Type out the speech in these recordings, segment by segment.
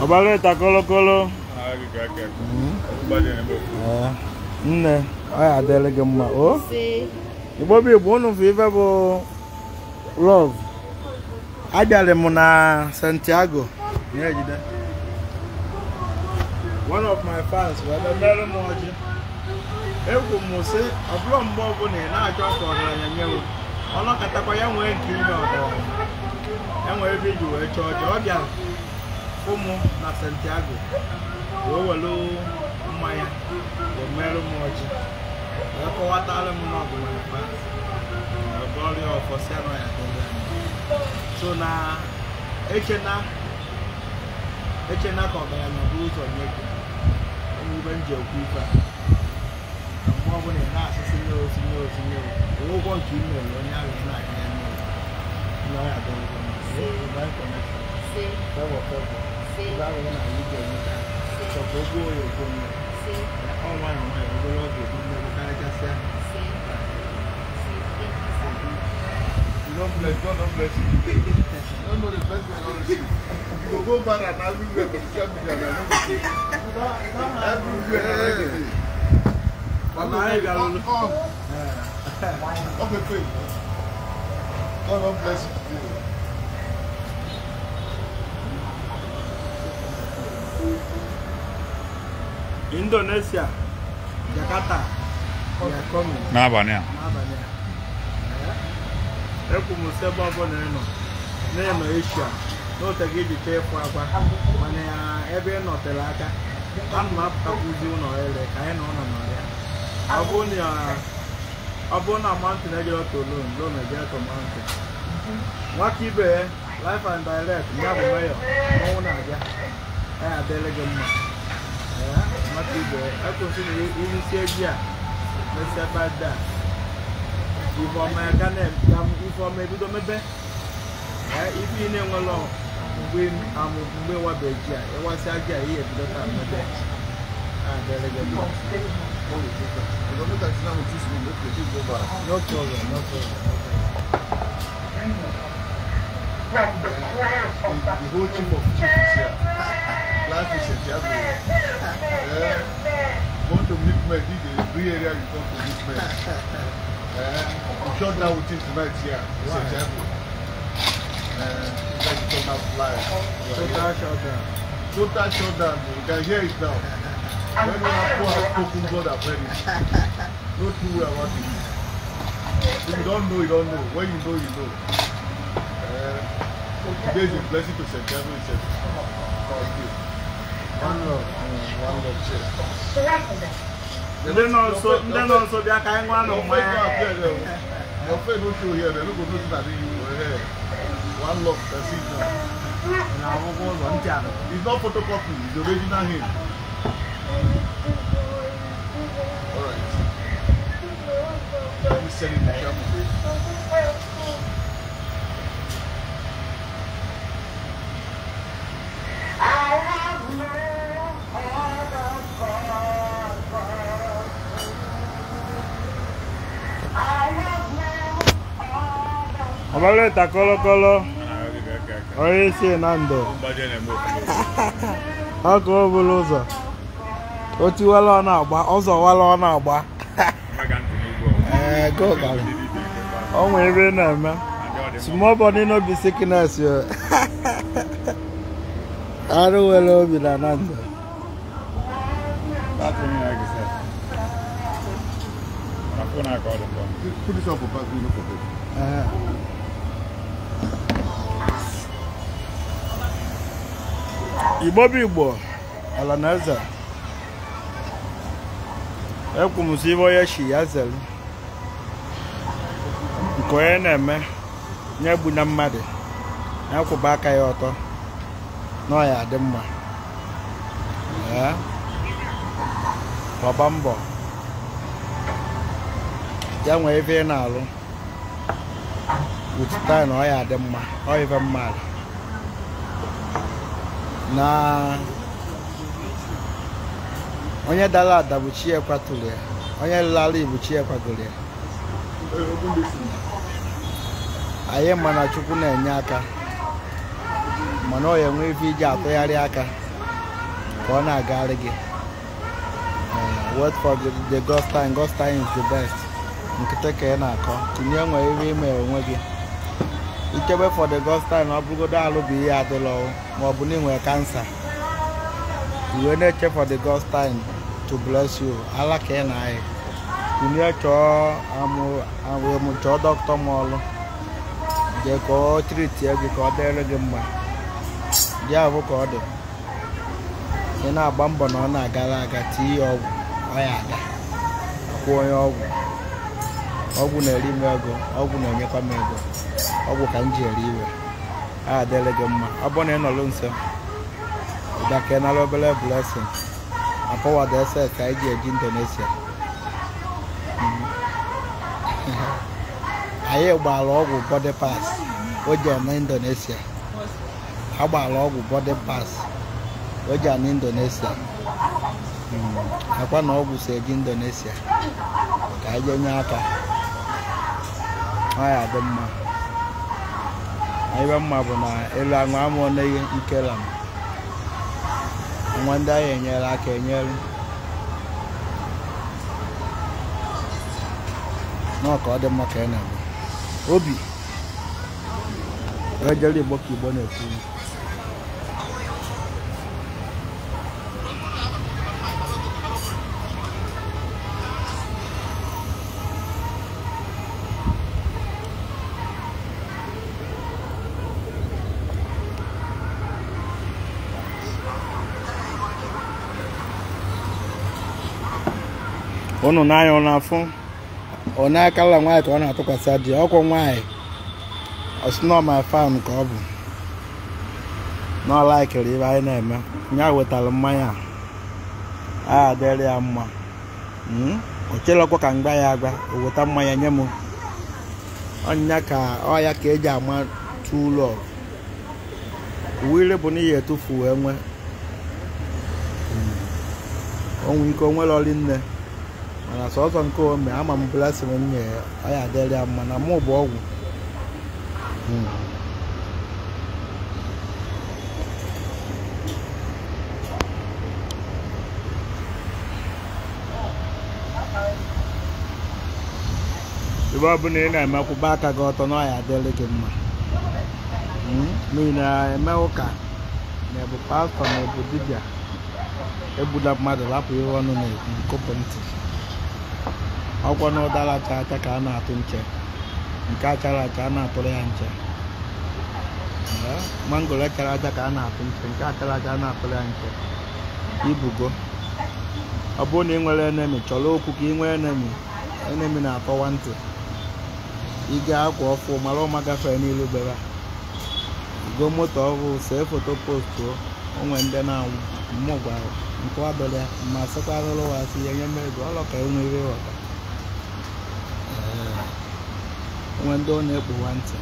Ọbaleta kolokolo. Nne, ọ ya adịrị gị mma o. Igbo bụ Igbo unu bụ ife bụ love. Abịara m na Santiago. One of my fans wee mere m ọjị. Ekwu m sị ọ bụrụ mgbe ọbụla ị na-achọ ka ọgaranya nye m ọnọkatakwa ya nwee nke ime ọgaranya ya nwee ebe iji wee chọọ ọjị. Ọ bịara ụmụ na Santiago wee were mmanya wee mere m ọjị wee kọwatara m na ọ bụ my fans ọgọrịa ọfọsịa nọ ya dịrị anya. So na echena ka ọgaranya bụ ụzọ nye gị ụmụ ibe m ji ekwu ife a na mgbe ọbụla ị na-asịsị nye osi nye osi nye ụgwọ nke ị mere onye ahụ ị na-anya ya nye na ọ ya dịrị gị mma. Divine connection. Favor, favor. Ebe ahụ ị na-alụ ga-enweta chọpụ ogbo ya ogbo nne ọ nwayọọ nwayọọ obere oge ebu mmegbu karịchasịa. You don't bless, God don't bless you. You don't know the blessing you don't receive. You go back and everywhere for social media, I don't see. Everywhere. Okay, quick. God don't bless you today. Indonesia, Jakarta, we are coming. N'abalị a. N'abalị a. Ekwu m sị ebe ọbụla ị nọ na-enọ Asia n'ote gị ji chọọ ịfụ akwa mana ebe ị nọtere aka ana m apụtakwuzi ụlọ ele ka anyị nọ ụlọ nọrọ ya. Ọ bụrụ na mountain ejere to loan loan ejere to mountain. Nwaka ibe life and direct ya bụ mayor mmanwụ na-abịa ya adịrị gị mma. Nwaka ibe ekwesị na irisi eji a mesịa bada ifeọma ebido mebe ife ị na-enwela mgbe amụ mgbe wabe ji a ịwasịa ji a ihe ebido taa mebe adịrị gị mma. No problem, no problem. The whole team of chiefs is here. Life is Santiago. Want to meet me, this is the free area you come to meet me. We shut down with him tonight here in Santiago. Like you come out fly. Total shutdown. Total shutdown. You can hear it now. When you have spoken, God have heard it. No two way about it. If you don't know, you don't know. When you know, you know. Today is a blessing to Santiago itself. Thank you. One love. One love, cheers. Ndị nọ nso bịa ka anyị nwa nọ mmanya. Your friend don't show here. They don't go notice that you were here. One love, that's it now. Na-akwụkwọ ụzọ ntị anụ. It's not photocopy, it's the original him. Alright. Let me send it to Shamu. Ọbaleta kolokolo. Onye isi na ndụ. Ọkụ obulu ụzọ. O tiwala ọ na-agba, ọzọ wala ọ na-agba. Ee, go gara. O nwere ebe ị na-eme. Small body no be sickness yo. Arụ nwere obi na na ndụ. Put this up for back, no forget. Igbo bụ Igbo, ala na eze. Ekwu m sị ibe onye shi ya zelu. Nke onye na-eme nye gbu na mmadụ ya kwụba aka ya ọtọ na ọ ya adị mma. Gbaba mbọ ya nwee ebe ị na-alụ with time na ọ ya adị mma ọ ife mmadụ na onye dara ada bụ chi ya kwaturu ya, onye lara ibu chi ya kwadoro ya. Anyị ma na Chukwu na-enye aka mana ọ ya enwe ife iji atụgharị aka. ka ọ na-agarị gị. Wait for the God's time. God's time is the best. Nkịtị ka ị na-akọ tinye nwere ihe ime onwe gị ichebe for the God's time. Ọ bụrụgodo alụ bụ ihe adịlọ ma ọ bụ na ị nwere kansa, iwe na-eche for the God's time to bless you. Ala ka ị na-ayị tinye chọọ amụ chọọ dọkịta ma ọlụ jee ka ọ tritie gị ka ọ dịrị gị mma. Dị ahụ ka ọ dị, ị na-agba mbọ na ọ na-agara aga, tie ya ọgwụ ọ ya aga kwụọ onye ọgwụ. Ọgwụ na-eri m ego, ọgwụ na-enyekwa m ego, ọgwụ ka m ji eri iwe. A adịrị gị mma. Ọ bụrụ na ị nọrọ nso ụdaka nara obere blessing akọwado ss ka anyị ji eji Indonesia. Anyị gbara ọgwụ body pass o ji na Indonesia. A gbara ọgwụ body pass o ji na Indonesia. Akwa na ọgwụ si eji Indonesia ka anyị nye aka. Ọ ya dị mma. Anyị mma bụ na elu aṅụ amụọ na ikela m nwa ndị anyị enyere aka enyere nọ ka ọ dị mma ka ị na-eme obi ejere Igbo ka Igbo na-ekwu. Unu n'anya ọ na-afụ ọ na-akala nwaanyị ka ọ na-atụkwasị di ọkwọ nwaanyị ọsị nọ my fan ka ọ bụ na ọ laikiri ibe anyị na-eme. Nya wetara mmanya a adịrị ya mma. O chelekwa ka mgba ya agba o weta mmanya nye m. Ọnya ka ọ ya ka eji ama true love. Uwe bụ na ihe etufu wee nwee onwe ike onwere ọrị nne mana sọsọ nke ome ama m blessing m nye ọ ya adịrị ya mma na mụ bụ ọgwụ. Ebe ọ bụla ị na-eme kwụba aka gị ọtọ na ọ ya adịrị gị mma. N'ihi na-eme ụka ma ọ bụ pastọ ma ọ bụ dibịa egbula mmadụ lapụ ihe ọnụ na-ekwu kụpụ ntị. Ọkwọ na ụdara acha acha ka a na-atụ nche, nke achara acha a na-atụrụ ya nche. Mangoro chara acha ka a na-atụ nche, nke achara acha a na-atụrụ ya nche. Ibugo ọ bụrụ na ị nwere enemi, chọrọ okwu ka ị nwee enemi. Enemi na-atọwa ntị. Ị ga-akwa ọfụ mara ụma gafere n'ilu bebe go moto ọhụụ see foto postuo onwe ndị na-anwụ mmụọ gwara nke adọrọ ya ma sịkwarụrụ wa sị ya nye m ego ọlọ ka enwe ihe ghọta. Onwe ndị ọ na-ekpuwa ntị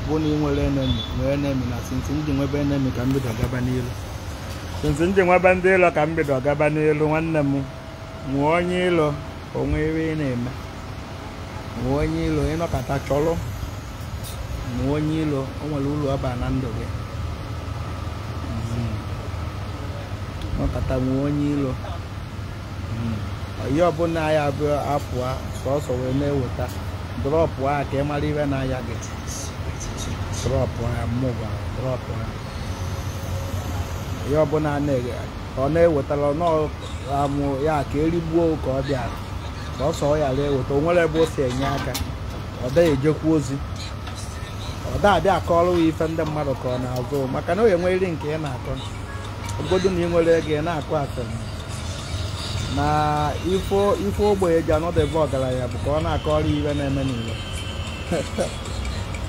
bụ na ị nwere enemi, nwee enemi na sinsi ndị nwebe enemi ka mbido gaba n'ilu. Sinsi ndị nwebe ndị ịlọ ka mbido gaba n'ilu. Nwanne m nwee onye ịlọ onwe ebe ị na-eme. Nwee onye ilo ịnọkọta chọrọ. Nwee onye ilo o nwere ụlọ ọba na ndụ gị. Nọkọta nwee onye ilo. Ihe ọbụla ya bụ apụa sọsọ wee na-eweta drọpụ a ka ị mara ibe na-aya gị. Drọpụ a mụ gwara drọpụ a. Ihe ọbụla ọ na-ewetara amụ ya ka erigbuo ka ọ bịara ka ọ sọ ya eweta o nwere ebe o si enye aka. Ọ dịghị ejekwa ozi, ọ da-abịa akọrọ ya ife ndị mmadụ ka ọ na-azụ maka na o enweghị nke ị na-akọ. Ogodo na ị nwere ego ị na-akụ asịrị na ife ogbenye ji anọdebe ọgaranya bụ ka ọ na-akọrọ iwe na-eme n'ụlọ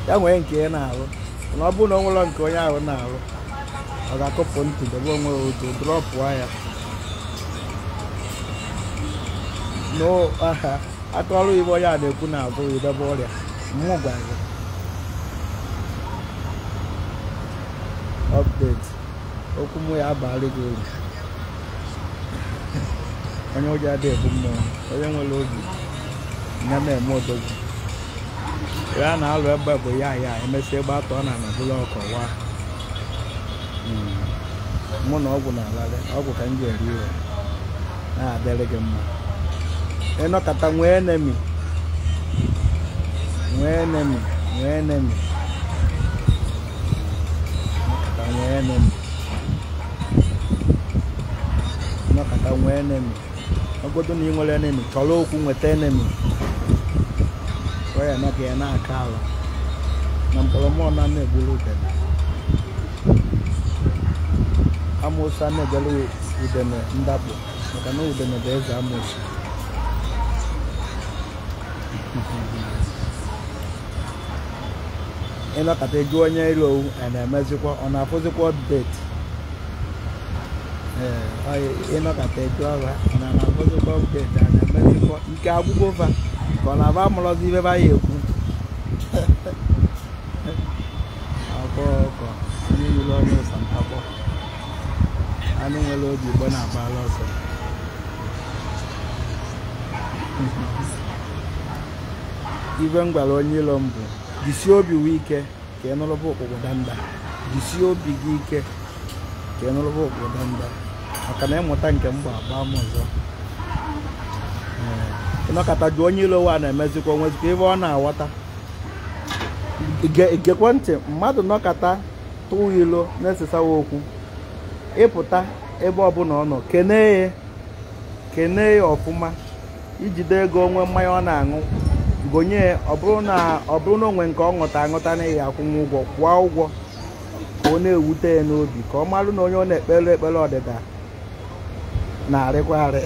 ya nwee nke ị na-arụ. Na ọ bụrụ na o nwere nke onye ahụ na-arụ, ọ ga-akụpụ ntị debe onwe ya otu drọpụọ ya akọrọ ibe onye a na-ekwu na-azụ idebe ọrịa mmụ gwara gị. Update okwu mụ ya abalị gị uru. Onye ụjọ adịghị ebu mmụọ, onye nwere obi ya na-eme odogwu. Ya na-alụ egbe bụ ya ya emesịa egbe atọ na anabụla ọkọ wa. Mụ na ọgwụ na-alarị ọgwụ ka m ji eri iwe na-adịrị gị mma. Ịnọkọta nwee enemi, nwee enemi, nwee enemi, ịnọkọta nwee enemi, ịnọkọta nwee enemi. Ọgọdụ na ị nwere enemi, chọrọ okwu nweta enemi. Ọ ya na ka ya na-aka ala na mkpọrọmọ na na-egburu udene. Amoosu a na-ejelu udene ndakpo maka na udene bụ eze amoosu. Ịnọkọta jụọ onye ilo a na-emezikwa ọ na-afụzikwa update. Ee, ịnọkọta jụọ ha ọ na-afụzikwa update a na-emezikwa ike agwụgwọ fa ka ọ na-aba amụrọzi ibe ba ya ekwu. Akwa ọkọ onye yiri onye ụsa ntakpọ anụ nwere obi igbo na-agbala ọsọ. Ibe m gwara onye ilo m bụ jisie obi wee ike ka ị nụrụba ụkpụkpụ danda. Jisie obi gị ike ka ị nụrụba ụkpụkpụ danda maka na ịmụta nke m bụ agba m ọzọ. Ịnọkọta jụọ onye ilo wa na-emezikwa onwezikwa ibe ọ na-aghọta. Gekwe ntị, mmadụ nọkọta tụọ ilo na-esesawa okwu, ịpụta ebe ọbụla ọ nọ kenee ya, kenee ya ọfụma, ijide ego onwe mmanya ọ na-aṅụ gonye ya. Ọ bụrụ na onwe nke ọ ṅụta aṅụta na ya akwụnwụ ụgwọ, kwụọ ụgwọ ka ọ na-ewute ya n'obi ka ọ marụ na onye ọ na-ekpere ekpere ọdịda na-arịkwa arị.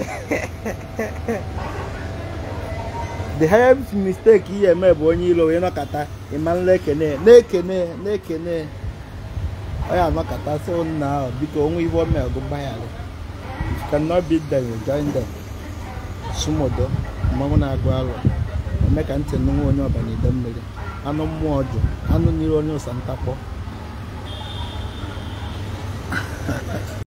The highest mistake ihe eme bụ onye ilo wee nọkọta ịma nla ekene na-ekene na-ekene ọ ya anọkọta sị nna ahụ biko onwe ibe ome ọgụ gbaghara. If you cannot beat them, you join them. Sumodo mmanwụ na-agụ alụ eme ka ntị nụnwa onye ọba na ide mmiri anụ mmụọ jụ anụ n'iru onye ụsa ntakpọ.